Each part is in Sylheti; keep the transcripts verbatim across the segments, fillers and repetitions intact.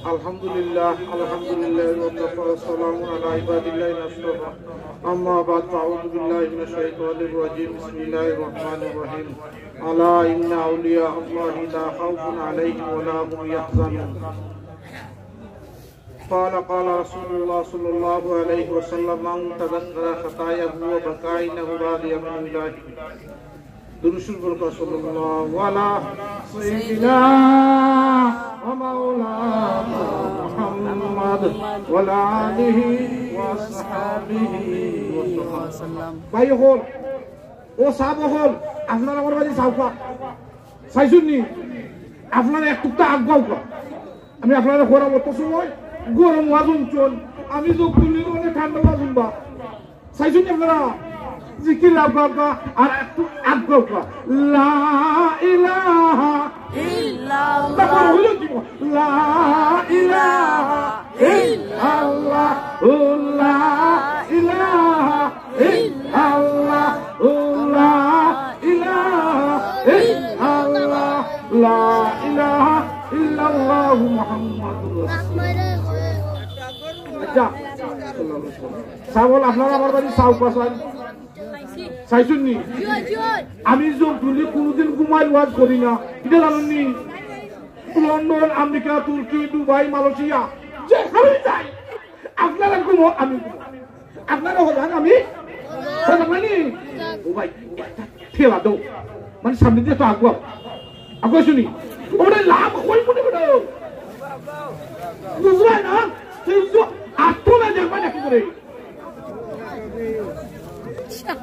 الحمد لله، الحمد لله وكفى، وسلام على عباده الذين اصطفى. أما بعد، فأعوذ بالله من الشيطان الرجيم. بسم الله الرحمن الرحيم. ألا إن أولياء الله لا خوف عليهم ولا هم يحزنون. قال، قال رسول الله صلى الله عليه وسلم: من تذكر خطاياه وبكى إنه راضي من الله. درود شريف পড়ুক্কা, صلى الله على سيدنا ومولانا محمد وعلى آله وصحبه وسلم. ভাই অকল, ও সাব অকল, আপনারা আমার বাড়ি চাউক্কা। চাইছইন নি? আপনারা এক টুকটা আগুয়াউক্কা। আমি আপনারারে কইরাম, অত সময় গরম ওয়াজ হুনছইন, আমি চউখ তুললে অনেক ঠান্ডা ওয়াজ হুনবা। চাইছইন নি আপনারা? জিকির আগুয়াউক্কা, আর একটু আগুয়াউক্কা। লা ইলাহা ইল্লাল্লাহ। তারপর হইল কি? লা ইলাহা ইল্লাল্লাহ, লা ইলাহা ইল্লাল্লাহ, লা ইলাহা ইল্লাল্লাহ, লা ইলাহা ইল্লাল্লাহু মুহাম্মাদুর রাসূলুল্লাহ। আচ্ছা, সাব অকল, আপনারা আমার বাড়ি চাউক্কা চাইন, চাইছইন নি? আমি চউখ তুলি কোনোদিন ঘুমাইল ওয়াজ করি না, ইটা জানইন নি? লন্ডন, আমেরিকা, তুর্কি, দুবাই, মালয়েশিয়া, যেখানে যাই, আপনারা ঘুমো, আমি ঘুমো। আপনারা হজান, আমি হজান মানে, ও ভাই, একটা ঠেলা দেও। মানে সামনে দিয়া তো আগুয়াও। আগুয়াও হুনি। ওরে লাভ কই মনে করো? বুঝলা না? সেই যে আত্ম না দেখবা না কি করে?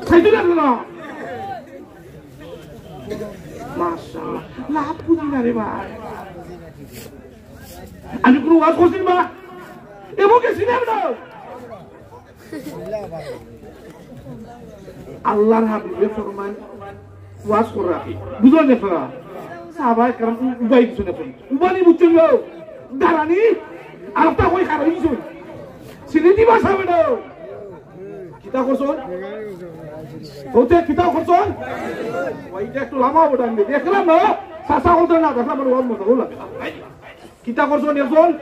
খাইতে লাগলো না। মাশাআল্লাহ। লাভ বুঝি না রে ভাই। আমি কোনো ওয়াজ করছি না। এবং গেছি না আমরা। আল্লাহর হাবিবে ফরমান, ওয়াজ করা কি? বুঝলেন আপনারা? সাহাবায়ে কেরাম উ-, উবাই কিছু না। উবানি বুঝছেন গো? দাঁড়ানি? আর একটা কই খারাপ কিছু। সিলেটি ভাষা বেটা। কিতা করছইন? হতে কিতা করছইন? ওইটা একটু লামা ওটা আমি দেখলাম না। চাচা বলতে না, দেখলাম, আমার ওয়াজ মজা হলো। কিতা করছইন এখন?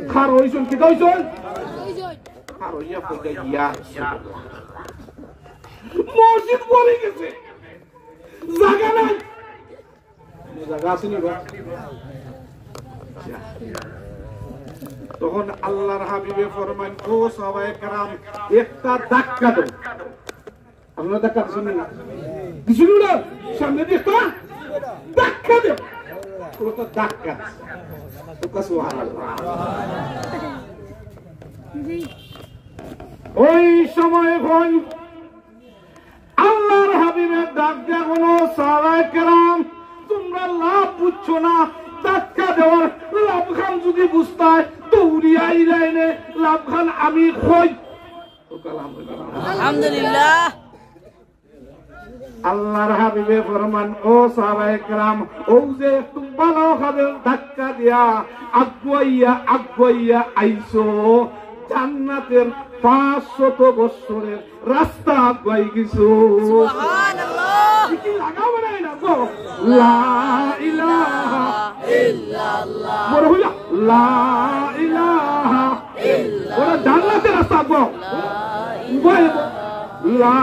খার হইছইন, কিতা হইছইন? খার হইয়া পড়ে গিয়া। মসজিদ পড়ে গেছে। জাগা নাই। জাগা আছে নি বা? তখন আল্লাহর হাবিবে ফরমান, "ও সাহাবায়ে কেরাম, একটা ধাক্কা দেও।" আপনারা ধাক্কা দিছইন না? দিছইন না? সামনে দিয়া একটা ধাক্কা দেও। ওটা ধাক্কা। ওটা সুবহানাল্লাহ। ওই সময় হয় আল্লাহর হাবিবে ডাক দিয়া কইন, "সাহাবায়ে কেরাম, তুমরা লাভ বুঝছো না, ধাক্কা দেওয়ার লাভখান যদি বুঝতায়, দৌড়িয়া আইলায় নে, লাভখান আমি কই।" আলহামদুলিল্লাহ। আল্লাহর হাবিবে ফরমান, "ও সাহাবায়ে কেরাম, ও যে একটু ভালা খাদের ধাক্কা দিয়া আগুয়াইয়া, আগুয়াইয়া আইছো, জান্নাতের পাঁচশত বছরের রাস্তা আগুয়াই গেছো।" সুবহানাল্লাহ। কি লাগাও বানাই না গো? লা ইলাহা ইল্লাল্লাহ। বড় হইয়া, লা ইলাহা ইল্লাল্লাহ। ওরা জান্নাতের রাস্তা আগুয়াও। উবাই, লা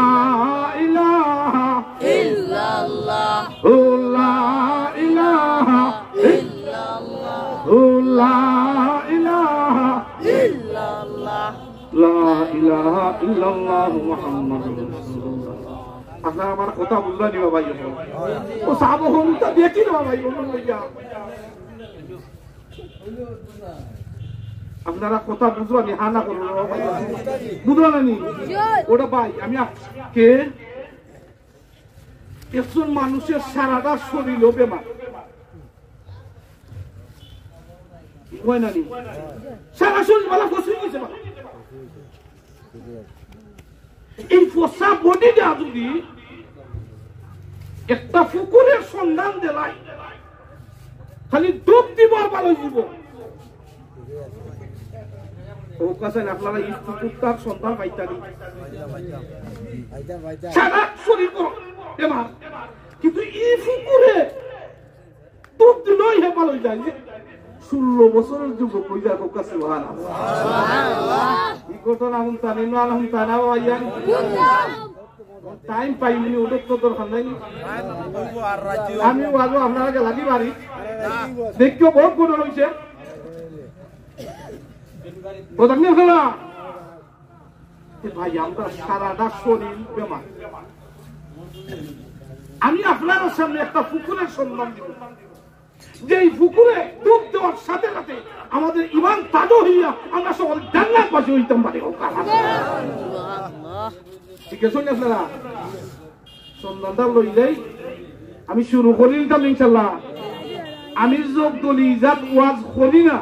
ইলাহা ইল্লাল্লাহ। ও লা ইলাহা ইল্লাল্লাহ। ও লা ইলাহা ইল্লাল্লাহ। লা ইলাহা ইল্লাল্লাহু মুহাম্মাদুর রাসূলুল্লাহ। আপনারা আমার কথা বুঝলা নি বা ভাই? ও সাহাবা হন তা দেখি না বা ভাই, অন্য লইয়া। আপনারা কথা বুঝলা নি? হা না করো না বা ভাই। বুঝলা না নি? ওটা ভাই, আমি আপ-, কে? একজন মানুষের সারাটা শরীরও বেমার। হয় না নি? সারা শরীর বালা ফসে গেছে বালা। এই ফসা বডি দিয়া যদি একটা ফুকুরের সন্ধান দিলাই, খালি ডুব দিব আর বালা হইব। ও কাছে আপনারা এই ফুকুরটার সন্ধান পাইতা নি? সারা শরীর বেমার, কিন্তু এই ফুকুরে ডুব দিলেই হে বালা হই যায়। ষোলো বছরর যুবক অইয়া কউক্কা সুবহানাল্লাহ। ই ঘটনা হুনতা নি, না হুনতা না ভাইয়া? টাইম পাইমুনি, ওদের তো দরকার নাই। আমি আরো আপনারা গেলাগি বাড়ি। দেখিও বহুত ঘটনা অইছে। ও দেখনি আপনারা? এ ভাই, আমরা সারাটা শরীর বেমার। আমি আপনারার সামনে একটা পুকুরের সন্ধান দিব। যেই পুকুরে ডুব দেওয়ার সাথে সাথে আমাদের ইমান তাজা হইয়া আমরা সকল জান্নাতবাসী হইতাম পারি। ও কালা। ঠিক আছে নি আপনারা? সন্ধানটা লইলেই আমি শুরু করি দিতাম ইনশাল্লাহ। আমি জগদলি ইজাত ওয়াজ করি না,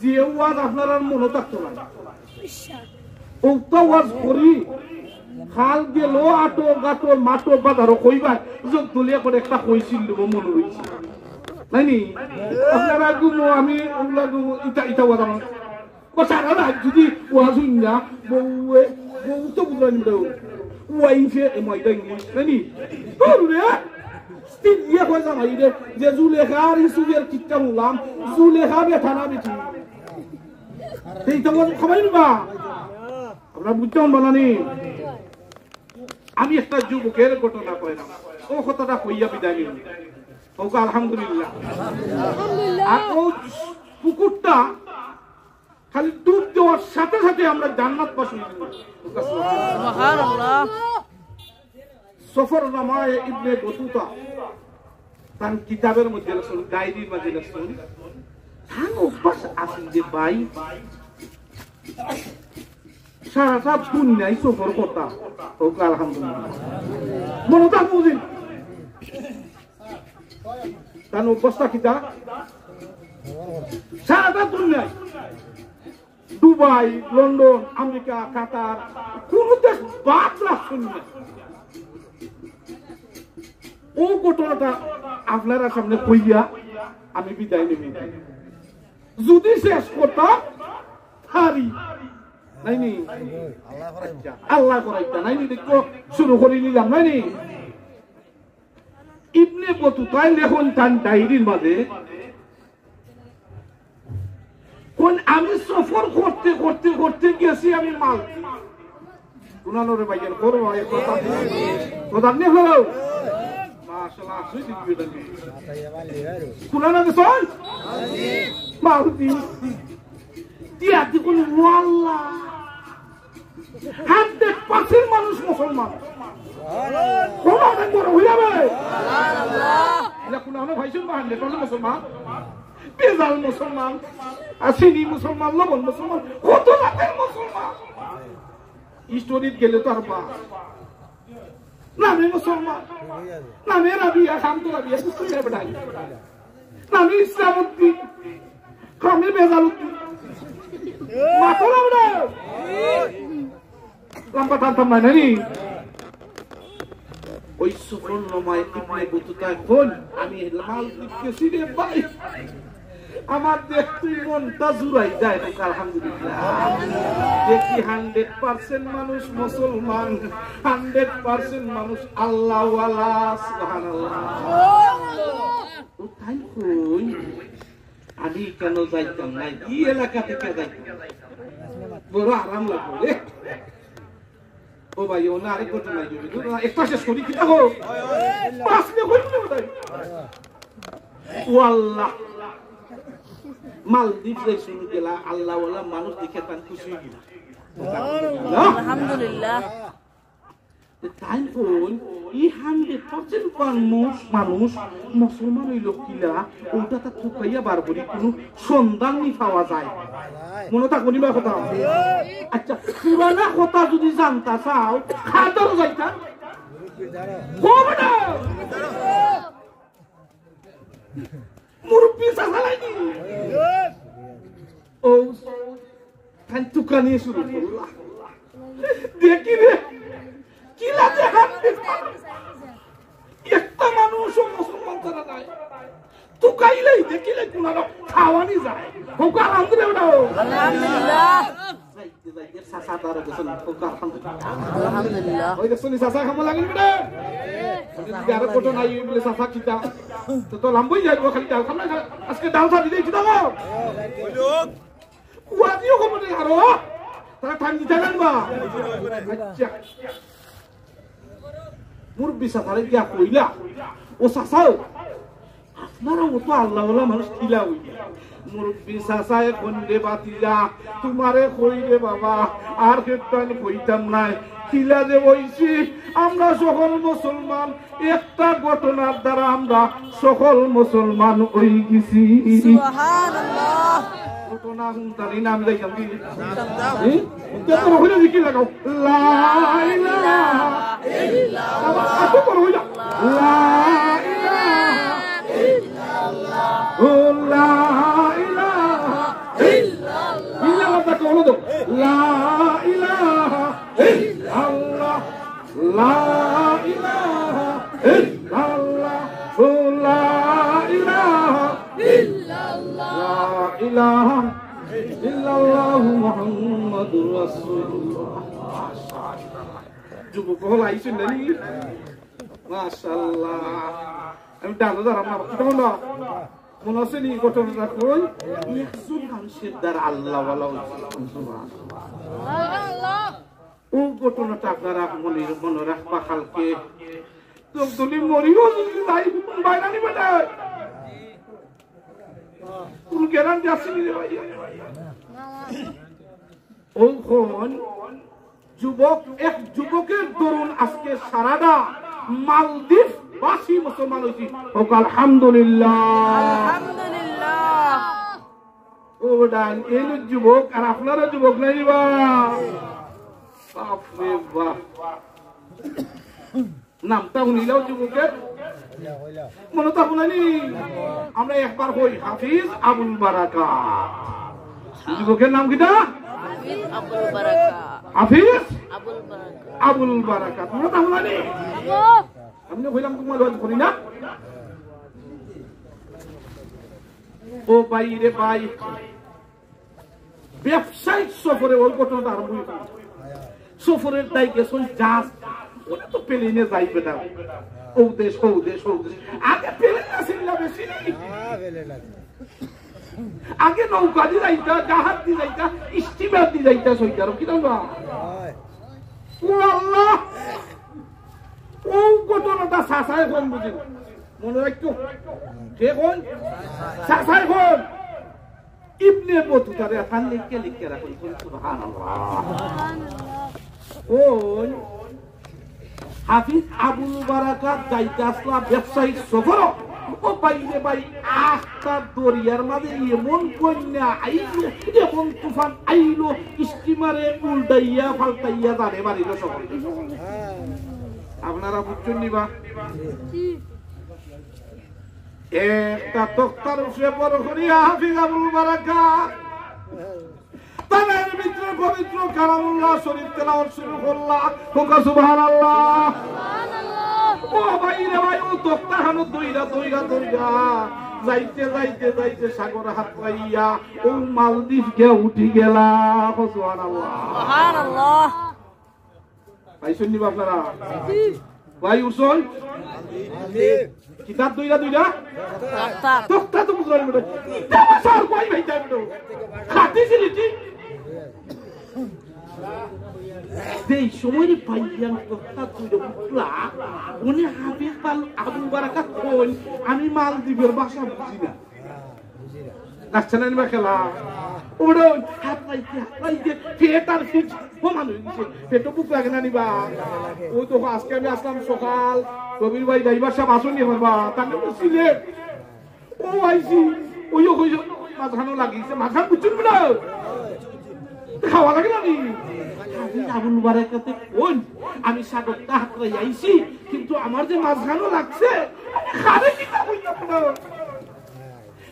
যে ওয়াজ আপনারার মনো থাকতো না। উক্তা ওয়াজ করি, খাল গেল আটো গাটো মাটো বাজারো কইবা, জগদলিয়ে করে একটা কইছিল গো, মনো রইছে। নাইনি? আপনারা ঘুমো, আমি ওগুলা ঘুমো, ইটা, ইটা ওয়াজ আমার। ও সারা রাত যদি ওয়াজ হুন না, বউয়ে, বউ তো বুঝলাম না, ওয়াইফে, এ ময়দা ইংলিশ, নাইনি? বল রে, স্ত্রী দিয়ে কয় জামাই রে, যে জুলেখার ইসুফের কিচ্ছা হুনলাম, জুলেখা বেটা না বেটি। এই তো ওয়াজ খাবাই নিবা। আপনারা বুঝতে পারবেন না নি? আমি একটা যুবকের ঘটনা কইলাম, ও কথাটা কইয়া বিদায় নিল। ওকে আলহামদুলিল্লাহ। আর ও পুকুরটা খালি ডুব দেওয়ার সাথে সাথে আমরা জান্নাতবাসী হয়ে গেলাম। ওকে সুবহানাল্লাহ। সুবহানাল্লাহ। সফরনামায়ে ইবনে বতুতা তান কিতাবের মধ্যে লেখছইন, ডায়েরির মধ্যে লেখছইন, তান অভ্যাস আছিল যে ভাই সারাটা দুনিয়ায় সফর করতা। ওকে আলহামদুলিল্লাহ। মনো থাকবো দিন। তান অভ্যাসটা কিতা? সারাটা দুনিয়ায় দুবাই, লন্ডন, আমেরিকা, কাতার, কোন দেশ বাদ রাখছইন না। ও ঘটনাটা আপনারার সামনে কইয়া আমি বিদায় নিমু। যদি শেষ করতাম পারি, নাইনি? আচ্ছা, আল্লাহ করাইতা, নাইনি? দেখো, শুরু করি নিলাম, নাইনি? ইবনে বতুতায় লেখইন তান ডায়েরির মাঝে, কোন আমি সফর করতে করতে করতে গেছি আমি মালদ্বীপ। কুনানো রে ভাইয়ার, করো ভাই, কথা। কথা নি হলো? মাশাআল্লাহ, আসলে দিবি এটা নিয়ে। কুনানো গেছইন? মালদ্বীপ। দিয়া দেখুন, ওয়াল্লাহ। হান্ড্রেড পার্সেন্ট মানুষ মুসলমান। কোন অনেক বড় হইয়া যাবে? এটা কোন আমরা ভাইসুন বা হান্ড্রেড পার্সেন্ট মুসলমান? বেজাল মুসলমান, আর চিনি মুসলমান, লবণ মুসলমান, কত জাতের মুসলমান। হিস্টোরিত গেলে তো আর বা নামে মুসলমান, নামে রাবিয়া, শান্ত রাবিয়া, সুস্থ হয়ে বেটাই। নামে ইসলাম উদ্দিন, নামে বেজাল উদ্দিন। মাথা না বেটা। লম্বা টানতাম না, নানি? ওই সফরনামায় ইবনে বতুতা কইন, আমি মালদ্বীপ গেছি রে ভাই। আমার দেখতেই মনটা জুড়াই যায়, তো আলহামদুলিল্লাহ। দেখি হান্ড্রেড পার্সেন্ট মানুষ মুসলমান, হান্ড্রেড পার্সেন্ট মানুষ আল্লাহওয়ালা, সুবহানাল্লাহ। ও তাই কই, আমি কেন যাইতাম না, এই এলাকা থেকে যাইতাম, বড় আরাম লাগবে রে। ও ভাই, ও না, আরেক ঘটনা অইল। না, একটা শেষ করি, কিতা গো? পাঁচ মিনিট হইল না বোধহয়। ও আল্লাহ, মালদ্বীপ যাই শুরু গেলা, আল্লাহওয়ালা মানুষ দেখে তান খুশি হয়ে গেলা। আলহামদুলিল্লাহ। তো তাই কইন, এই হান্ড্রেড পার্সেন্ট মানুষ, মানুষ মুসলমান হইল কিলা, ওটা তা তুকাইয়া বার করি কোনো সন্ধান নি পাওয়া যায়। মনে থাকবো নি বা কথা? আচ্ছা, পুরানা কথা যদি জানতা চাও, খাতারও যাইতা। কবে না? মুরব্বি চাচা লাইনি। ও, তাই তুকানি শুরু করলা। দেখি রে, কিলা দেখান। একটা মানুষও মুসলমান তারা নাই। তুকাইলেই দেখিলে কোন আরো খাওয়ানি যায়। হোক আলহামদুলিল্লাহ। আলহামদুলিল্লাহ। যাইতে যাইতে চাচা তার গেছেন, আলহামদুলিল্লাহ। আলহামদুলিল্লাহ। ওই দেখছনি চাচা খামো লাগেন বেটা? যদি আরো কত নাই, ওই বলে চাচা কিতা? তো, তো লম্বই যাইবো খালি ডাল খাম না, আজকে ডাল খাবি দেখি দাও। ওয়াজিও কম নেই আরো। তারা টাইম দিতে পারবা? আচ্ছা। মুরব্বি চাচারে গিয়া কইলা, "ও চাচাও, আপনারা অত আল্লাহওয়ালা মানুষ কিলা অইলা?" মুরব্বি চাচায় কইন, "রে বাতিজা, তুমারে কই রে বাবা, আর কেতান কইতাম নায়। কিলা যে অইছি, আমরা সকল মুসলমান, একটা ঘটনার দ্বারা আমরা সকল মুসলমান অই গেছি।" সুবহানাল্লাহ। ঘটনা হুনতানি না আমি যাইতাম কি? হুনতাম। হুম? কে তো রহিলে জিকির লাগাও। লা ইলাহা ইল্লাল্লাহ। বাবা, এত বড় হইল। লা ইলাহা ইল্লাল্লাহ। ও লা ইলাহা ইল্লাল্লাহ। ইল্লাল্লাহ তা কওলো তো। লা ইলাহা ইল্লাল্লাহ। লা ইলাহা ইল্লাল্লাহ। ও লা ইলাহা ইল্লাল্লাহ। লা ইলাহা ইল্লাল্লাহু মুহাম্মাদুর রাসূলুল্লাহ। যুবক অকল আইছইন না নি? মাশাআল্লাহ। আমি ডালো দাঁড়াম না, কিতা বলো? মনো আছে নি ঘটনাটা কই? একজন মানুষের দ্বারা আল্লাহওয়ালা অইছে। সুবহানাল্লাহ। ও ঘটনাটা আপনারা মনে, মনে রাখবা কালকে। তো তুমি মরিও যদি যাই, বাইরানি বেটা। কোন গ্যারান্টি আছে নি রে ভাই? অখন যুবক, এক যুবকের দরুন আজকে সারাটা মালদ্বীপবাসী মুসলমান অইছি। হোক আলহামদুলিল্লাহ। আলহামদুলিল্লাহ। ও বেটা, এই যুবক আর আপনারা যুবক নাই বা? বাপ রে বাপ। নামটা হুনিলাও যুবকের। মনো তো হুনানি? আমরা একবার কই হাফিজ আবুল বারাকাত। যুবকের নাম কিতা? হাফিজ আবুল বারাকাত। হাফিজ আবুল বারাকাত। আবুল বারাকাত। মনো তো হুনানি? আমি তো কইলাম তোমার লজ করি না। ও ভাই রে ভাই, ব্যবসায়িক সফরে ওই ঘটনাটা আরম্ভ হইল। সফরের দায় গেছইন জাহাজ, ওরা তো প্লেনে যাইবে না। ও দেশ, ও দেশ, ও দেশ। আগে প্লেন আছিল না বেশি। আগে নৌকা দি যাইতা, জাহাজ দি যাইতা, স্টিমার দি যাইতা, সইতার কি নাম বা? ও আল্লাহ, ও ঘটনাটা চাচায় কইন বুঝি। মনো রাখিও। কে কইন? চাচায় কইন। ইবনে বতুতারে এখান লিখে লিখে রাখইন, কইন সুবহানাল্লাহ। ওই হাফিজ আবুল বারাকাত যাইতে আসলা ব্যবসায়িক সফর। ও ভাই রে ভাই, আখতা দরিয়ার মাঝে এমন বন্যা আইলো, এমন তুফান আইলো, স্টিমারে উল্টাইয়া পাল্টাইয়া জানে মারিল সব। আপনারা বুঝছইন নি বা? একটা তক্তার উপরে বড় করিয়া হাফিজ আবুল বারাকাত তানের ভিতরে পবিত্র কালামুল্লাহ শরীফ তেলাওয়াত শুরু করলা। হোক সুবহানাল্লাহ। ও ভাই রে ভাই, ও তক্তা হানো দইরা, দইরা, দইরা। যাইতে, যাইতে, যাইতে সাগর হাতড়াইয়া ও মালদ্বীপ গিয়া উঠি গেলা। হোক সুবহানাল্লাহ। সুবহানাল্লাহ। পাইছইন নি বা আপনারা? ভাই উঠছইন? কিতাব দুইটা দুইটা? তক্তা। তক্তা তো বুঝলাম না। ইটা ভাষা আর কই ভাই যাইব তো? খাতি সিলিটি। যেই সময় রে ভাইয়ান তক্তা দুইটা উঠলা, উনি হাফিজ পাল আবু বারাকাত কইন, "আমি মালদ্বীপের ভাষা বুঝি না।" লাগছে না নি বা খেলা? ওরে, হাতড়াইতে, হাতড়াইতে, পেট আর পিঠ সমান অই গেছে। পেটো ভুক লাগে না নি বা? ওই তো আজকে আমি আসলাম সকাল, কবির ভাই ড্রাইভার সাহেব আসেন নি আমার বা? তাকে তো সিলেট। ও আইছি, ওইও কইছে, মাঝখানো লাগিছে, মাঝখান বুঝছইন না? খাওয়া লাগে না নি? হাফিজ আবুল বারাকাতে কইন, "আমি সাগরটা হাতড়াই আইছি, কিন্তু আমার যে মাঝখানো লাগছে, আমি খারে কিতা কইতাম না।"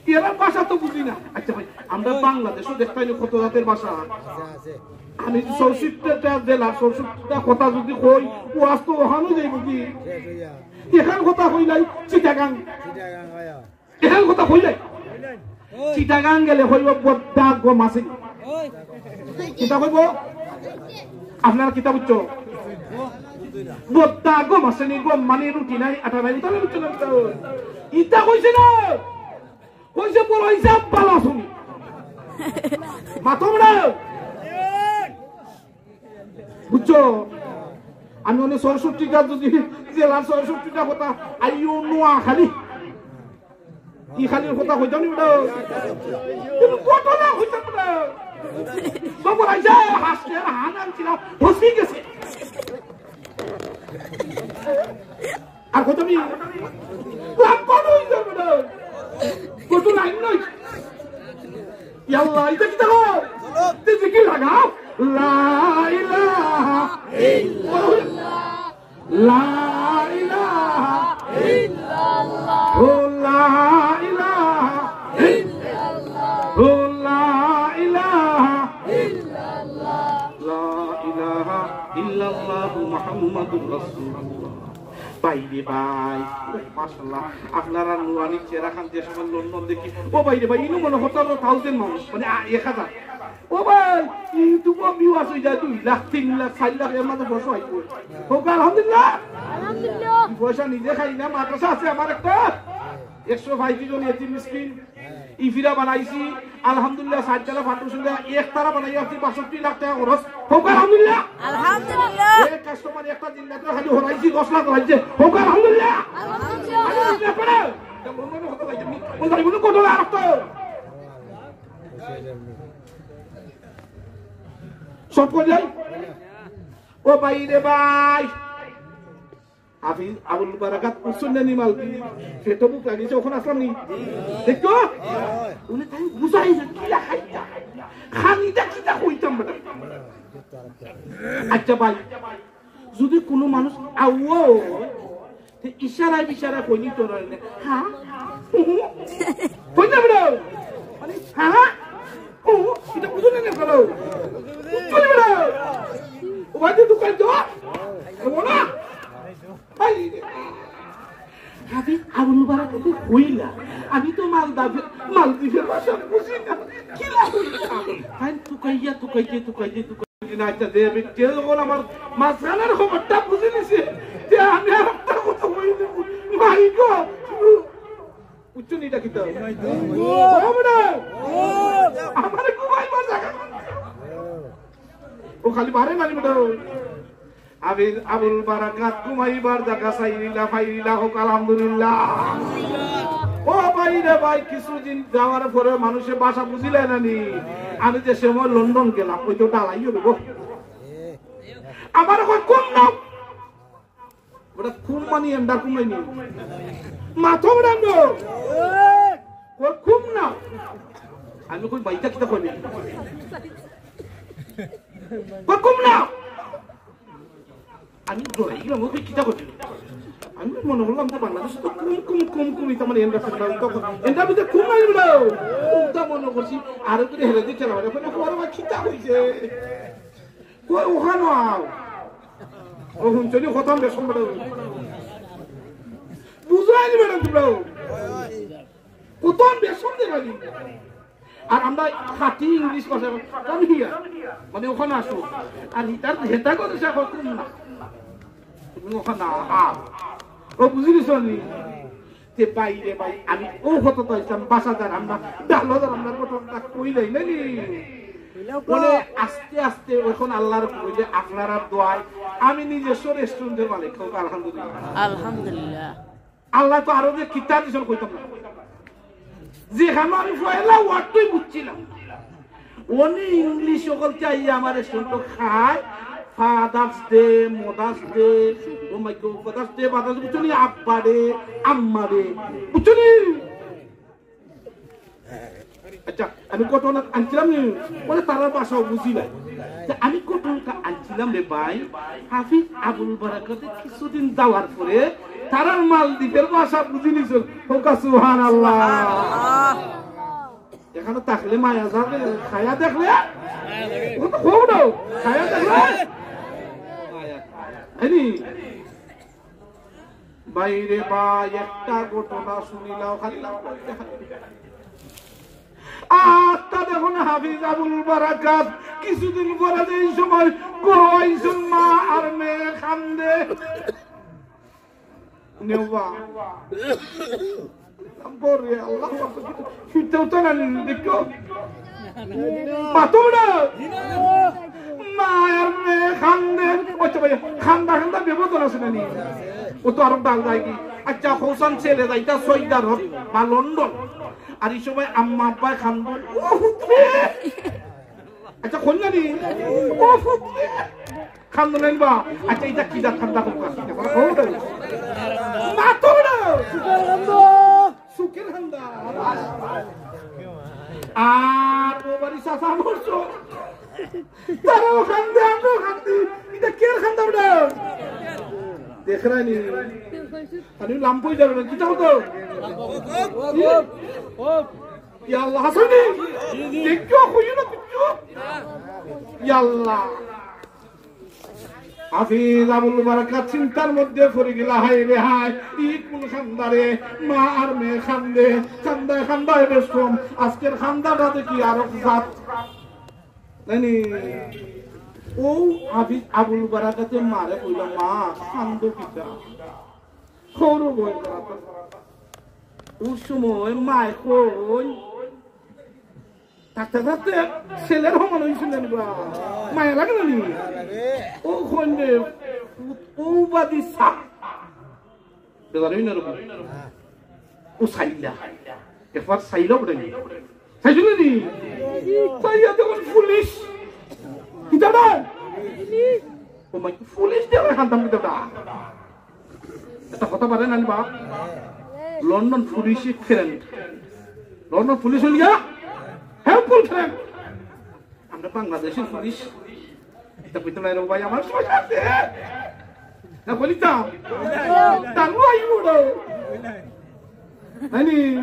এরা ভাষা তো বুঝি না। আচ্ছা ভাই, আমরা বাংলাদেশও দেখতাম না কত জাতের ভাষা। আমি যদি চৌষট্টিটা জেলা, চৌষট্টিটা কথা যদি কই, ও আজ তো ওখানেও যাইব কি? এখান কথা কইলাই চিটাগাং। এখান কথা কইলাই। চিটাগাং গেলে কইব বদ্দা গো মাসি। কিতা কইব? আপনারা কিতা বুঝছো? বদ্দা গম আছে নি, গম মানে রুটি নাই, আটা নাই, উতা বুঝছো না? ইতা কইছে না, কইছে বড় হিসাব ভালা শুনি। মাথা মুড়া। বুঝছো? আমি অনে ছয়ষট্টিটা যদি জেলার ছয়ষট্টিটা কথা, আইও নোয়াখালী। কি খালির কথা কইতাম নি বেটা? কিন্তু ঘটনা কইতাম বেটা। খবর আইছে, হাসতে হান আনছিলাম, ফসি গেছে। আর কইতাম নি, লাভ কত হইছে বেটা? কত লাইন নয়। ইয়াল্লা, এটা কি দেখো? তে জিকির লাগাও। লা ইলাহা ইল্লাল্লাহ। লা ইলাহা ইল্লাল্লাহ। ও লা ইলাহা ইল্লাল্লাহ। ও লা ইলাহা ইল্লাল্লাহ। লা ইলাহা ইল্লাল্লাহ মুহাম্মাদুর রাসূলুল্লাহ। ভাই রে ভাই, ও মাশাআল্লাহ, আপনারা নুরানি চেহারা খান যে সময় লন্ডন দেখি, ও ভাই রে ভাই, ইনো মনে করতে পারো থাউজেন্ড মানুষ, মানে, আ, এক হাজার। ও ভাই, YouTube-ও view আছে, যা দুই লাখ, তিন লাখ, চার লাখ, এর মাঝে বসো আইবো। হোক আলহামদুলিল্লাহ। আলহামদুলিল্লাহ। পয়সা নিজে খাই না, মাদ্রাসা আছে আমার একটা, একশো বাইশ জন এতিম মিসকিন, ইফিরা বানাইছি, আলহামদুলিল্লাহ, সাত জালা ফাউন্ডেশন দিয়া একতারা বানাই আপনি বাষট্টি লাখ টাকা খরচ। হোক আলহামদুলিল্লাহ। আলহামদুলিল্লাহ। এক কাস্টমার একটা দিন রাত্রে খালি হরাইছি, দশ লাখ হরাইছে। হোক আলহামদুলিল্লাহ। আলহামদুলিল্লাহ। আরে, এই ব্যাপারে, এটা মনে মনে কথা বলছি, আমি, ওই ভাই বলে কত লাখ তো। সব করে যাই। ও ভাই রে ভাই। হাফিজ আবুল বারাকাত কুসুন্নানি মালদি, পেটো ভুক লাগিছে, ওখানে আসলাম নি? দেখো? উনি তাই বুঝাই যে কিলা খাইতা। খানিটা কিতা কইতাম বেটা। আচ্ছা ভাই, যদি কোনো মানুষ আউও, তে ইশারায় বিশারা কইনি তো না, হ্যাঁ? কইতাম বেটা। মানে, হ্যাঁ? ও, এটা বুঝলেন না কেন? বুঝলি বেটা? ও ভাই, তুই দোকান যা। এমন না? হাফিজ আবুল বারাকাতে কইলা, আমি তো মালদা-, মালদ্বীপের ভাষা বুঝি না। কিলা কইলা? তাই তুকাইয়া, তুকাইতে, তুকাইতে, তুকাইতে না, আচ্ছা, দে, আমি তেল বল আমার মাঝখানের খবরটা বুঝি নিছে। যে আমি আর একটা কথা কই দেব। মাই গো। উচ্চ নিটা কিতা? ও বেটা। আমারে ঘুমাইবার জাগা। ও খালি বারে মারি বেটা। আবির আবুল বারাকাত ঘুমাইবার জাগা চাইরিলা, পাইরিলা, হোক আলহামদুলিল্লাহ। ও ভাই রে ভাই, কিছুদিন যাওয়ার পরে মানুষে ভাষা বুঝিলে না নি? আমি যে সময় লন্ডন গেলাম, ওই তো ডালাই হইব। আমার কই কোন নাম? ওটা কুম মানি এন্ডা কুমাইনি। মাথা ওটা নো। কই কুম না। আমি কই বাইটা কিতা কইনি? কই কুম না। আমি ডরাই গেলাম, ওকে কিতা কইনি? আমি মনে করলাম যে বাংলাদেশে তো কুম, কুম, কুম, কুম, ইতা মানে এন্ডা ফেন্ডা, তখন এন্ডা বুঝে কুম নাই বলো। ওটা মনে করছি, আরো করে হেরে দিতে পারে। ওখানে ওরা কিতা কইছে? কই ওখানো আও। ও হুনছনি খতম বেসম বেটা। বুঝাই নি বেটা তোমরা। খতম বেসম দে বাড়ি। আর আমরা খাঁটি ইংলিশ ভাষা, come here। মানে ওখানো আসো। আর হিতার হেতা করে সে এখন না। তুমি ওখানো আও। ও বুঝলি শুনি? তে ভাই রে ভাই, আমি ও কত তো ইসলাম ভাষা জানলাম না, ডালো জানলাম না, কত না কই যাই না নি? বলে আস্তে আস্তে এখন আল্লাহর কইলে আপনারার দোয়ায় আমি নিজস্ব রেস্টুরেন্টের মালিক, হোক আলহামদুলিল্লাহ। আলহামদুলিল্লাহ। আল্লাহ তো আরো যে কিতা দিছইন কইতাম না। যেখানো আমি পয়লা ওয়ার্ডটাই বুঝছিলাম। উনি ইংলিশ সকলকে আইয়া আমার রেস্টুরেন্ট খায়, father's day, mother's day, oh my god, father's day, father's day, বুঝছো নি? আব্বা ডে, আম্মা ডে, বুঝছো নি? আচ্ছা, আমি ঘটনা আনছিলাম নি, বলে তারার ভাষাও বুঝি নাই। তে আমি ঘটনাটা আনছিলাম রে ভাই, হাফিজ আবুল বারাকাতে কিছুদিন যাওয়ার পরে তারার মালদ্বীপের ভাষা বুঝি নিছইন। হোক সুবহানাল্লাহ। এখানো থাকলে মায়া যাবে, খায়া দেখলে? ও তো হোক না, খায়া দেখলে? মায়া। হয়নি? ভাই রে ভাই, একটা ঘটনা শুনিলাও, খালি লাও করতে খালি। আত্মা দেখো না হাফিজ আবুল বারাকাত, কিছুদিন পরে যে এই সময় ঘরো আইছইন, মা আর মেয়ে কান্দে। নেওবা। পরে আল্লাহ, সুইটাও তো না, দেখো। মাতো না। মা আর মেয়ে কান্দে। আচ্ছা ভাই, কান্দা কান্দা বিপদ আছে না নি? ও তো আরো ডাল যায় কি? আচ্ছা, হোসেন ছেলে যাইতা সৌদি আরব বা লন্ডন। আর এই সময় আম্মা আব্বায় কান্দে। ও হুতরে। আচ্ছা, কইলা নি? ও হুতরে। কান্দো নাইবা? আচ্ছা, ইটা কি জাত কান্দা? মাতো না। সুখের কান্দা। সুখের কান্দা। আর ও বাড়ি চাচা মরছো। তারাও কান্দে, আমরাও কান্দি। ইটা কের কান্দা ওটা? দেখরায় নি? আমি লাম্পই যাবে না, কিতা হতো? ইয়া আল্লাহ, হাসানি। দেখো, কইও না কিচ্ছু। ইয়া আল্লাহ। হাফিজ আবুল বারাকাত চিন্তার মধ্যে পড়ি গেলা, হায় রে হায়, ই কোন কান্দা রে? মা আর মেয়ে কান্দে, কান্দায় কান্দায় বেশকম। আজকের কান্দাটা দেখি আরো জাত। জানি, ও হাফিজ আবুল বারাকাতে মারে কইলা, "মা, কান্দো কিতা?" সৌরভ হয় বারাকাত। ওই সময় মায় কইন, থাকতে থাকতে ছেলের সমান হইছিল না বা? মায়া লাগে না নি? ও কইন রে, ও বাদি সা। বেজার হই না রে বা? ও চাইলা। একবার চাইলা বলে নি। চাইছিল নি? চাইয়া তখন পুলিশ। কিতা না? ও মাই, পুলিশ দিয়ে কান্দতাম কিতা? এটা কথা পারে না বা? London police friend. London police হইল গিয়া হেল্পফুল ফ্রেন্ড। আমরা বাংলাদেশের পুলিশ। এটা কইতে নাই রে ভাই, আমার সময় আছে। না বলি তো। তার ওই উড়ো। জানি,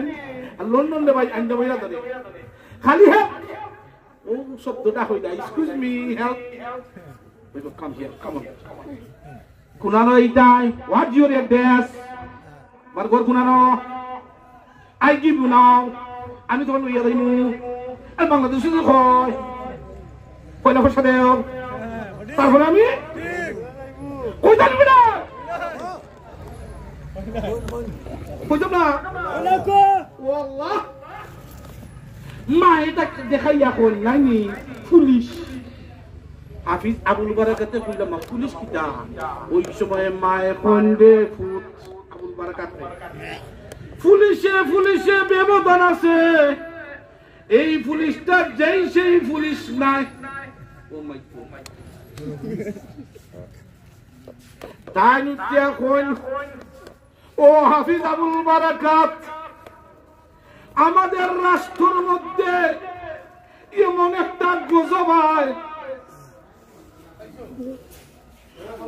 আর লন্ডন রে ভাই, আইন্দা বইরা ধরে। খালি হেল্প। ও শব্দটা হইলা, "Excuse me, help." We will come here, come on. কুনানো ইতাই, what your address? আমার ঘর কুনানো? I give you now. আমি তোমার লইয়া যাইমু। আর বাংলাদেশে তো কয়, "পয়লা পয়সা দেও।" তারপরে আমি কই জানি বেটা? কইতাম না। ও আল্লাহ। মা এটা দেখাইয়া কইন নাইনি পুলিশ। হাফিজ আবুল বারাকাতে কইলা, "মা, পুলিশ কিতা?" ওই সময় মায়ে কইন রে পুত, আবুল বারাকাত রে। পুলিশে, পুলিশে ব্যবধান আছে। এই পুলিশটা যেই সেই পুলিশ নায়। ও মাই গড। তাইন উঠিয়া কইন, "ও হাফিজ আবুল বারাকাত, আমাদের রাষ্ট্রর মধ্যে এমন একটা গজব আয়,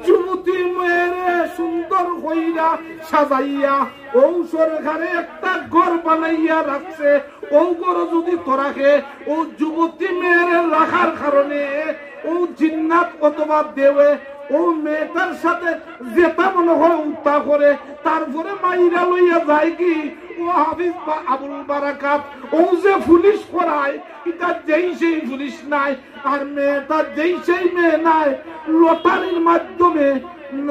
যুবতী মেয়েরে সুন্দর কইরা সাজাইয়া ও সরকারে একটা ঘর বানাইয়া রাখছে, ও ঘর যদি তো রাখে, ও যুবতী মেয়েরে রাখার কারণে ও জিন্নাত অথবা দেওয়ে ও মেয়েটার সাথে যেটা মনে হয় উতা করে, তারপরে মাইরা লইয়া যায় কি?" ও হাফিজ বা আবুল বারাকাত, ও যে পুলিশ করায়, এটা যেই সেই পুলিশ নায়, আর মেয়েটা যেই সেই মেয়ে নায়, লটারির মাধ্যমে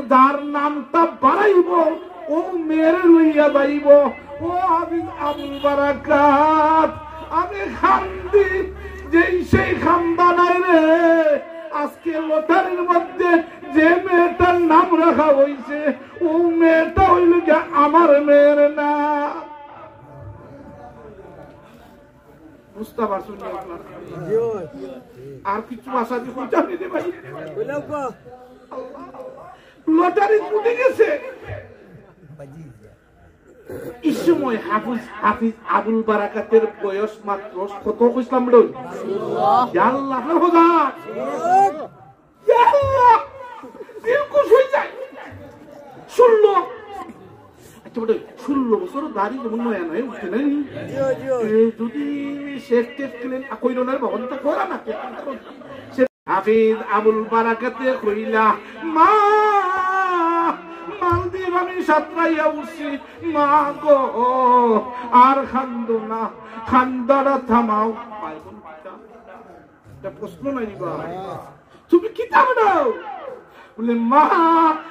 যার নামটা বাড়াইব, ও মেয়েরে লইয়া যাইব। ও হাফিজ আবুল বারাকাত, আমি কান্দি, যেই সেই কান্দা নায় রে। আজকে লটারির মধ্যে যে মেয়েটার নাম রাখা হইছে, ও মেয়েটা হইল গিয়া আমার মেয়ের না। বুঝতে পারছো নি আপনারা? আর কিছু ভাষা দিয়ে বুঝানি দে ভাই। লটারি ফুটে গেছে। এই সময় হাফিজ, হাফিজ আবুল বারাকাতের বয়স মাত্র কত কইছিলাম রে? ইয়া আল্লাহ, আপনার খোদা। ইয়া আল্লাহ, দিল খুশ হয়ে যায়। ষোলো। আচ্ছা, বেটা, ষোলো বছর দাড়ি যেমন নয়া নয়া উঠে নাই? এ, যদি শেভ টেভ ক্লিন, আ, কইলো না রে বাবা, তা করা না, কে, কে, কে, কে। হাফিজ আবুল বারাকাতে কইলা, "মা, মালদ্বীপ আমি সাঁতরাইয়া উঠছি, মা গো, আর কান্দো না, কান্দাটা থামাও।" এটা প্রশ্ন নায়নি বা? তুমি কিতা বানাও? বলে, "মা,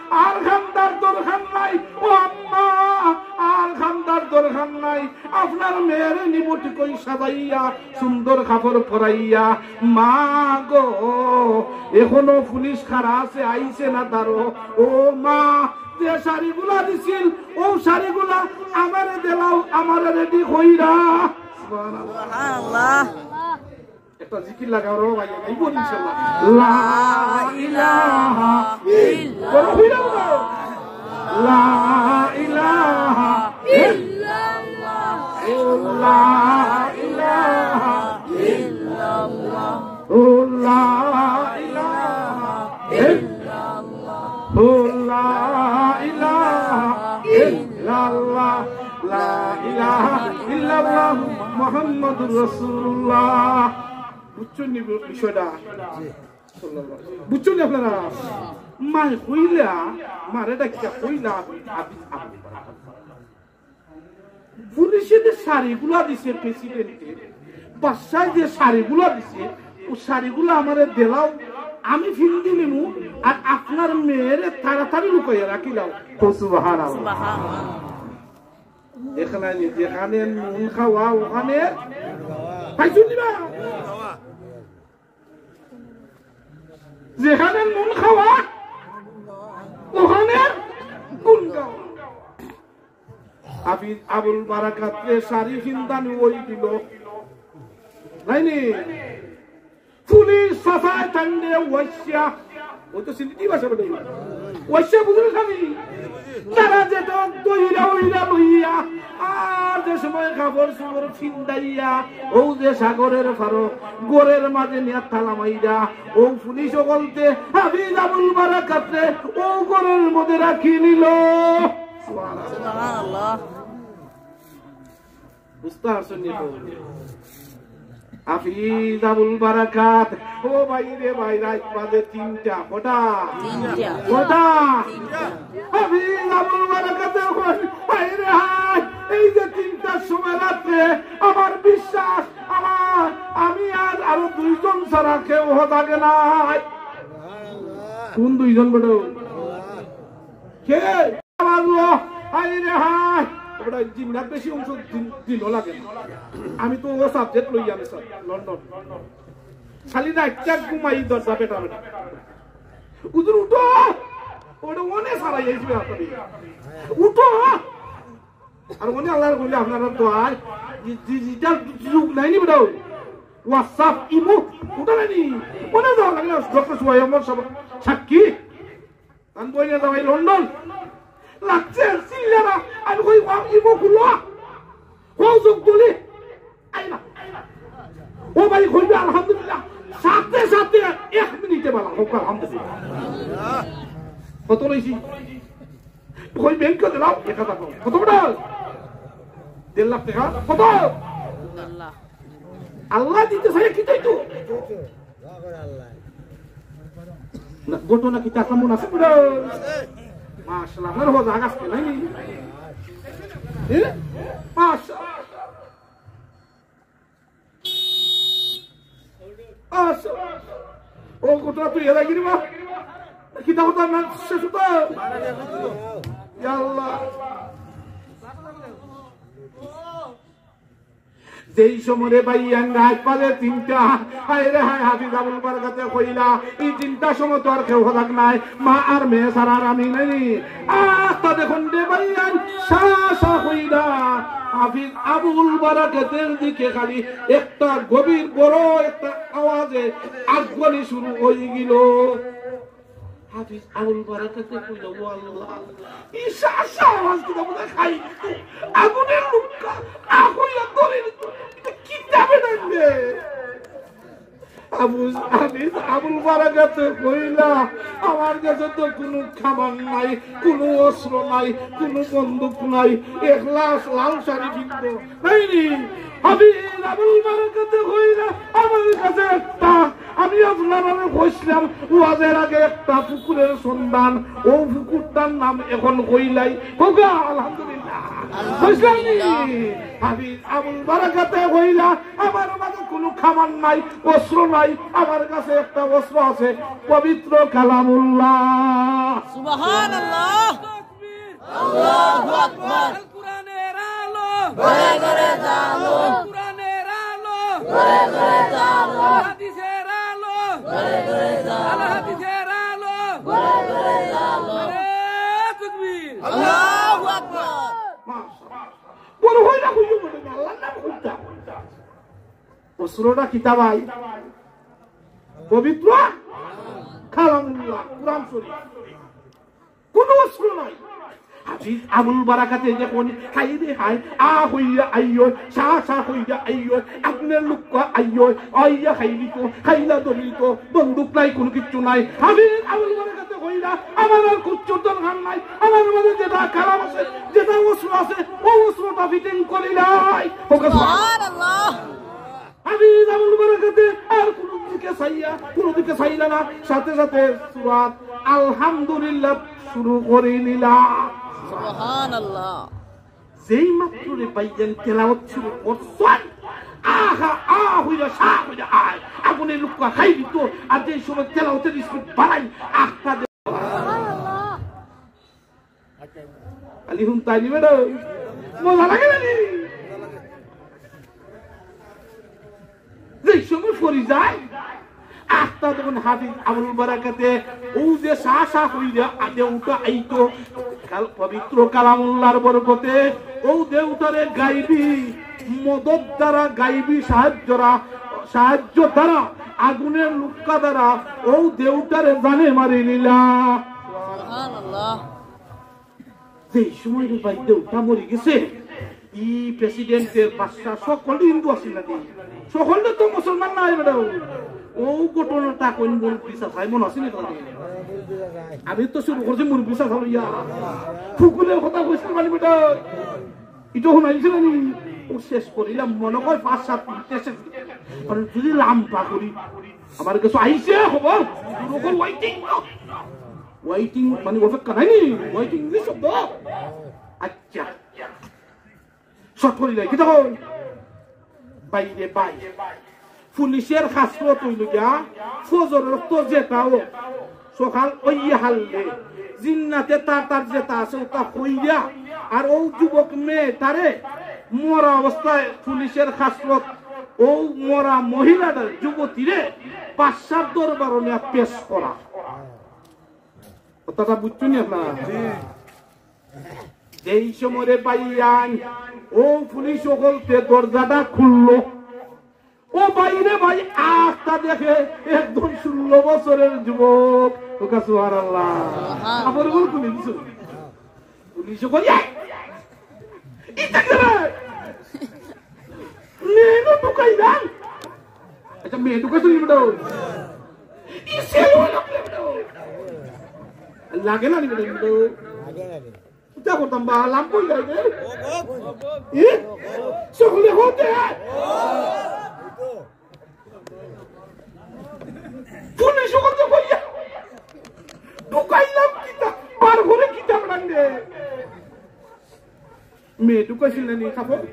আর কান্দার দরকার নাই। ও আম্মা, আর কান্দার দরকার নাই। আপনার মেয়েরে নিব ঠিক ওই সাজাইয়া, সুন্দর কাপড় পরাইয়া।" মা গো, এখনো পুলিশ খাড়া আছে, আইছে না তারও। ও মা, যে শাড়িগুলা দিছিল, ও শাড়িগুলা আমারে দিলাও, আমারে রেডি কইরা। সুবহানাল্লাহ। সুবহানাল্লাহ। একটা জিকির লাগাও রে ভাই, গাইবো ইনশাআল্লাহ। লা ইলাহা ইল্লাল্লাহ। বড় হইলাম না। লা ইলাহা ইল্লাল্লাহ। ও লা ইলাহা ইল্লাল্লাহ। ও লা ইলাহা ইল্লাল্লাহ। ও লা ইলাহা ইল্লাল্লাহ। লা ইলাহা ইল্লাল্লাহ মুহাম্মাদুর রাসূলুল্লাহ। বুঝছইন নি বি-, বিষয়টা? বুঝছইন নি আপনারা? মায় কইলা, মারে ডাকিয়া কইলা, হাফিজ আবুল বারাকাত। পুলিশে যে শাড়িগুলা দিছে প্রেসিডেন্টে, বাদশায় যে শাড়িগুলা দিছে, ও শাড়িগুলা আমারে দিলাও, আমি ফিন্দি নিমু, আর আপনার মেয়েরে তাড়াতাড়ি লুকাইয়া রাখিলাও। তো সুবহানাল্লাহ। সুবহানাল্লাহ। দেখলায়নি, যেখানে নুন খাওয়া ওখানে পাইছইন নি বা? যেখানে নুন খাওয়া ওখানে গুণ গাওয়া। হাফিজ আবুল বারাকাতরে শাড়ি ফিন্দানি ওই দিল। নায়নি? পুলিশ সাফায় টান্ডে ওয়াইশা। ওই তো সিলেটি ভাষা বটে। ওয়াইশা বুঝলে স্বামী? তারা যেটা দইরা ওইরা লইয়া, আর যে সময় কাপড় চোপড় ফিন্দাইয়া, ও যে সাগরের ফারো, ঘরের মাঝে নিয়া তালা মাইরা, ও পুলিশ অকলতে হাফিজ আবুল বারাকাতরে ও ঘরের মধ্যে রাখি নিল। সুবহানাল্লাহ। বুঝতে পারছইন নি তো? হাফিজ আবুল বারাকাত, ও ভাই রে ভাই, রাইত বাজে তিনটা। কটা? তিনটা। কটা? তিনটা। হাফিজ আবুল বারাকাতে কয়, "হায় রে হায়, এই যে তিনটার সময় রাত্রে, আমার বিশ্বাস, আমার, আমি আর আরো দুইজন ছাড়া কেউ হতা গে নাই।" কোন দুইজন বেটা? কে? আল্লাহ, হায় রে হায়। ওটা জিন্নাত বেশি অংশ দিন, দিনও লাগে না। আমি তো ও সাবজেক্ট লই আমি স্যার, লন্ডন। খালি রাইতটা ঘুমাই দরজা বেটা বেটা। "হুজুর উঠো, ওটা অনে সারাই আইসবে আপনারে। উঠো।" আর অনে আল্লাহর বলে আপনারা তো আর ডি-, ডিজিটাল যুগ নায়নি বেটা। WhatsApp, ইমো, ওটা নায়নি। অনে যাওয়া লাগে না, ডক্টর সুহাইব আমার সব সাক্ষী। আমি বই না যাওয়াই লন্ডন। লাগছে চিল্লারা। আমি কই, "ওয়া, ইমো খুলো।" ও চোখ তুলি। আই না। ও ভাই, কইবে আলহামদুলিল্লাহ। সাথে সাথে এক মিনিটে বালা হোক আলহামদুলিল্লাহ। কত লইছি? কই ব্যাংকে দিলাম এক হাজার টাকা। কত বেটা? দেড় লাখ টাকা। কত? আল্লাহ দিতে চাইলে কিতা অইতো? না, ঘটনা কিতা এমন আছে বুড়া? মাশাআল্লাহ, আপনার হজা গাছ কে নাই? এ? মাশাআল্লাহ। আচ্ছা। ও ঘটনা তুই এরা গিরি বা? কিতা কথা না শেষ হতো? ইয়া আল্লাহ। যেই সময় রে ভাইয়ান রাইত বাজে তিনটা, হায় রে হায়, হাফিজ আবুল বারাকাতে কইলা, "এই তিনটার সময় তো আর কেউ হদাক নাই, মা আর মেয়ে ছাড়া আর আমি নাই।" আস্তা দেখুন রে ভাইয়ান, সা সা কইরা হাফিজ আবুল বারাকাতের দিকে খালি একটা গভীর বড় একটা আওয়াজে আগুয়ানি শুরু হয়ে গেল। হাফিজ আবুল বারাকাতে কইল, "ও আল্লাহ, ই সা সা আওয়াজ কিতা বুঝা খাই? আগুনের লুক্কা, আগুইয়া ধরে, কিতাবে ডাকবে?" আবু, হাফিজ আবুল বারাকাতে কইলা, "আমার কাছে তো কোনো কামান নাই, কোনো অস্ত্র নাই, কোনো বন্দুক নাই, এক লাশ লাল শাড়ি কিনবো।" নাইনি? হাফিজ আবুল বারাকাতে কইলা, "আমার কাছে একটা, আমি আপনারে কইছিলাম, ওয়াজের আগে একটা পুকুরের সন্ধান, ও পুকুরটার নাম এখন কইলাই।" কউক্কা, আলহামদুলিল্লাহ। বুঝছইন নি? হাফিজ আবুল বারাকাতে কইলা, "আমার মাঝে কুনু কামান নাই, অস্ত্র নাই, আমার কাছে একটা অস্ত্র আছে, পবিত্র কালামুল্লাহ।" সুবহানাল্লাহ। আল কোরআনের আলো। ঘরে ঘরে জালো। আল কোরআনের আলো। ঘরে ঘরে জালো। আল হাদিসের আলো। ঘরে ঘরে জালো। আল হাদিসের আলো। ঘরে ঘরে জালো। নারায়ে তাকবীর। আল্লাহু আকবার। মাশাআল্লাহ। বড় হই না, হই না, আল্লাহর নাম কইতা। অস্ত্রটা কিতা ভাই? পবিত্র কালামুল্লাহ, কোরআন শরীফ। কুনু অস্ত্র নাই। হাফিজ আবুল বারাকাতে যে কোন, "হায় রে হায়, আ হইয়া আইও, সা সা হইয়া আইও, আপনার লোক আইও, আইয়া খাইলি তো, খাইলা ধরলি তো, বন্দুক নাই, কুনু কিচ্ছু নাই।" হাফিজ আবুল বারাকাতে কইলা, "আমার আর কিচ্ছুর দরকার নাই, আমার মাঝে যেটা কালাম আছে, যেটা অস্ত্র আছে, ও অস্ত্রটা ফিটিং করিলাই।" ওকে সুবহানাল্লাহ। হাফিজ আবুল বারাকাতে আর কুনু দিকে চাইয়া, কুনু দিকে চাইলা না, সাথে সাথে সূরাত আলহামদুলিল্লাহ শুরু করি নিলা। সুবহানাল্লাহ। যেই মাত্র রে ভাইজান তেলাওয়াত শুরু করছইন, আহা, আ হইয়া, সা হইয়া, আয়, আগুনের লুক্কা খাই দিত, আর যেই সময় তেলাওয়াতের স্পিড বাড়াই, আখতা দে-, খালি হুনতায় নি বেটা, মজা লাগে না নি? যেই সময় পড়ি যায়, আখতা তখন হাফিজ আবুল বারাকাতে, ও যে সা সা হইয়া আদে উঠা আইতো, কাল-, পবিত্র কালামুল্লাহর বরকতে, ও দে উঠারে গাইবি মদত দ্বারা, গাইবি সাহায্যরা, সাহায্য দ্বারা, আগুনের লুক্কা দ্বারা, ও দে উঠারে জানে মারি নিলা। সুবহানাল্লাহ। যেই সময় রে ভাই দেউতা মরি গেছে, ই প্রেসিডেন্টের বাদশা সকল হিন্দু আছিল না নি? সকলে তো মুসলমান নাই বেটা। ও ঘটনাটা কোন মুরব্বি চাচায় মনো আছে নি তোর? আমি তো শুরু করছি মুরব্বি চাচা লইয়া। ফুকুলের কথা কইছিল মানে বেটা। ইটা হুনাইছিল নি? ও শেষ করিলাম মনে হয় পাঁচ সাত মিনিটে শেষ। কারণ যদি লাম্বা করি, আমার কাছে আইছে খবর, শুরু কর ওয়েটিং। ওয়েটিং মানে অপেক্ষা নাই নি? ওয়েটিং ইংলিশ শব্দ। আচ্ছা। শর্ট করি যাই, কিতা কই? বাইরে বাই। পুলিশের খাসলত অইল গিয়া, ফজর রক্ত যেটাও, সকাল অইয়া হারলে, জিন্নাতে তার তার যেটা আছে, ওটা কইয়া, আর ও যুবক মেয়েটারে মরা অবস্থায় পুলিশের খাসলত, ও মরা মহিলাটার যুবতীরে বাদশার দরবারো নিয়া পেশ করা। কথাটা বুঝছইন নি আপনারা? যেই সময় রে ভাইয়াইন, ও পুলিশ অকলতে দরজাটা খুললো। ও বাইরে ভাই, আখতা দেখে একজন ষোলো বছরের যুবক। ওকা সুবহানাল্লাহ। কাপড় গুলো খুলে দিছো। পুলিশ অকল, "এই, ইটা কে রে? মেয়ে ঢুকাইলাম।" আচ্ছা, মেয়ে ঢুকাইছো নি বেটা? ই সেল হলো রে বেটা। লাগে না নি বেটা, বেটা? লাগে, লাগে। ইটা করতাম বা, লাভ কই যায় রে? এ? সকলে হতে। পুলিশ অকলতে কইয়া, "ঢুকাইলাম কিতা, বার করে কিতা বেটা রে?" মেয়ে ঢুকাইছিল না নি কাপড়?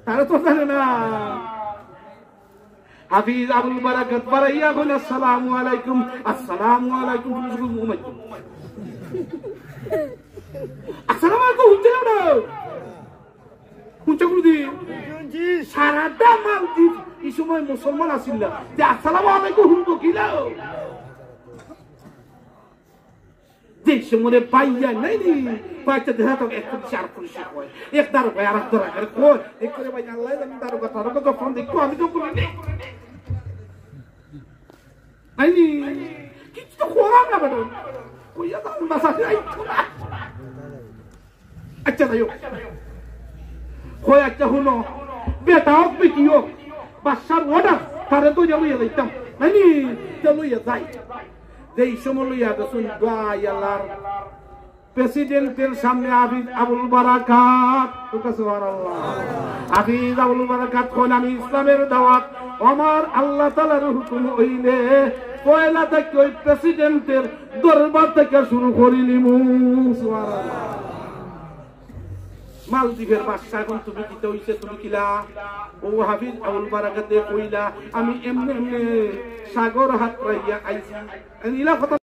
তারা তো জানে না। হাফিজ আবুল বারাকাত বারাইয়া কইল, "আসসালামু আলাইকুম।" "আসসালামু আলাইকুম।" পুলিশ অকল ঘুমাইতো। "আসসালামু আলাইকুম।" হুনছে না? হুনছে কোনদিন? সারাটা মালদ্বীপ ই সময় মুসলমান আছিল না। যে "আসসালামু আলাইকুম" হুনতো কিলা? যে সময় ভাইয়া নাই নি, কয়েকটা দেখা তো এক পুলিশ আর পুলিশে কয়, এক দারোগা আর এক দারোগা কয়, এক করে ভাই আল্লাহ জানে দারোগা, দারোগা যখন দেখবো আমি তো বলি নি। নাই নি, কিছু তো করার না বেটা। কইয়া তো আমি বাসা যাই। আচ্ছা, যাই হোক। কয়, "আচ্ছা, হুনো, বেটা হোক, বেটি হোক, বাদশার অর্ডার, তারে তো লইয়া যাইতাম।" নাই নি, তো লইয়া যাই। যেই সময় লইয়া গেছইন, দোয়া আল্লাহর প্রেসিডেন্টের সামনে হাফিজ আবুল বারাকাত। ওকে সুবহানাল্লাহ। হাফিজ আবুল বারাকাত কইন, "আমি ইসলামের দাওয়াত, আমার আল্লাহ তাআলার হুকুম অইলে পয়লা থাকি ওই প্রেসিডেন্টের দরবার থাকি শুরু করিলিমু।" সুবহানাল্লাহ। মালদ্বীপর বাদশা, অখন তুমি কিতা অইছে, তুমি কিলা? অউ হাফিজ আবুল বারাকাতে কইলা, আমি এমনে এমনে সাগর হাতরাইয়া আইছি। এন ইলা কথা